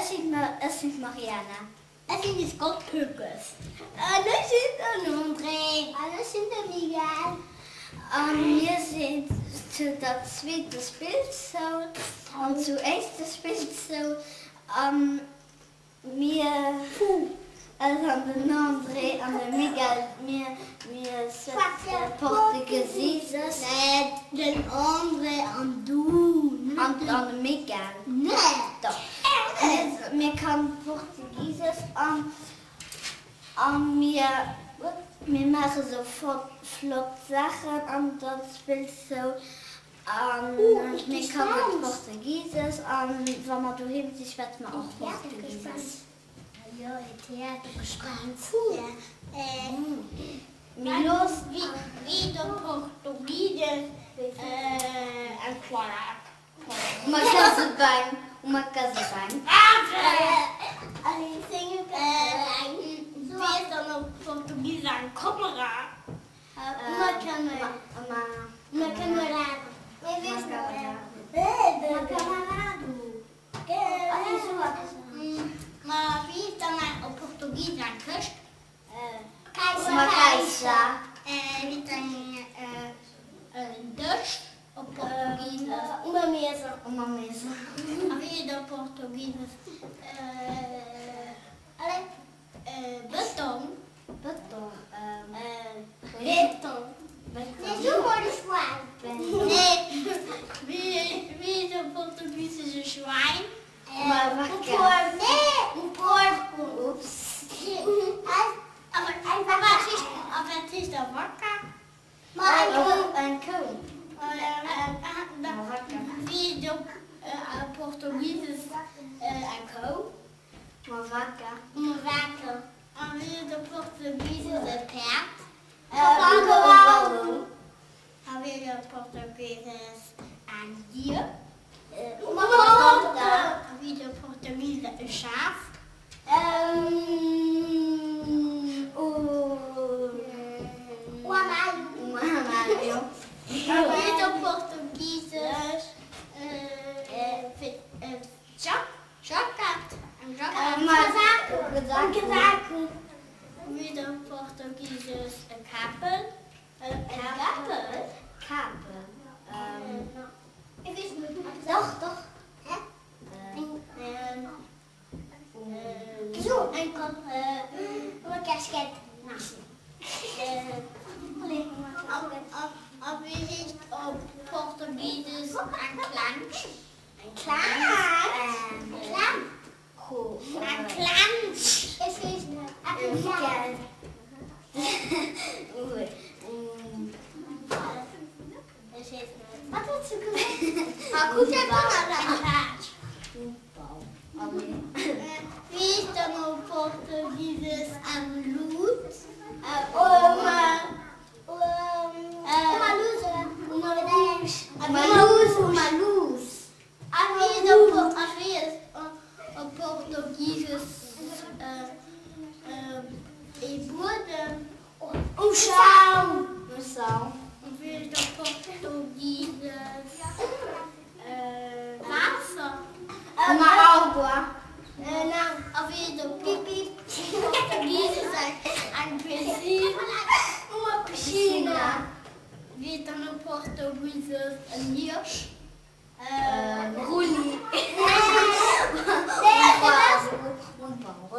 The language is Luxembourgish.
Ech sinn d'Mariana. Ech sinn de Scott Pökes. An ech sinn den André. An ech sinn de Miguel. A mir sinn zu der zweete Spillschoul an zu éischte Spillschoul. A mir, ech an den André an de Miguel, mir schwätze Portugisesch. Nee, den André an du. An de Miguel. Nee. Dach. Mir kann Portugisesch an a mir mir maache sou flott Saachen an der Spillschoul a mir kann Portugisesch an wa mer doheem si schwätze mer och Portugisesch. Mee looss. Uma casa de banho, uma casa de banho. Uma caixa. Op Portugises. Uma mesa. Uma mesa. A wéi et op Portugises Bëtong. Bëtong. Beton. Nee, so mol e Schwein. Nee, wéi et op Portugises e Schwein. Uma vaca. Nee, um porco. Ups. A wat heescht a vaca? Eng Kou. Wéi et op Portugises eng Kou. Uma vaca. Uma vaca. A wéi et op Portugises e Päerd. Um cavalo. A wéi et op Portugises eng Dier. Uma porta. A wéi et op Portugises e Schaf. Um armário. A wéi et op Portugisesch Jackett, eng Jackett. Um casaco. A wéi et op Portugisesch e Kapel. E Kapel? Kapel. Dach, dach. A wéi heescht op Portugisesch eng Klensch? Eng Klensch? Eng Klensch? Wéi heescht dann op Portugisesch eng Lut? A wéi heescht op Portugisesch ee Buedem? Um chão. Um chão. Wéi heescht op Portugisesch Waasser? Uma água. A wéi heescht op Portugisesch eng Piscine? Uma piscina. Wéi heescht dann op Portugisesch en Hirsch? Rulli. Um pau.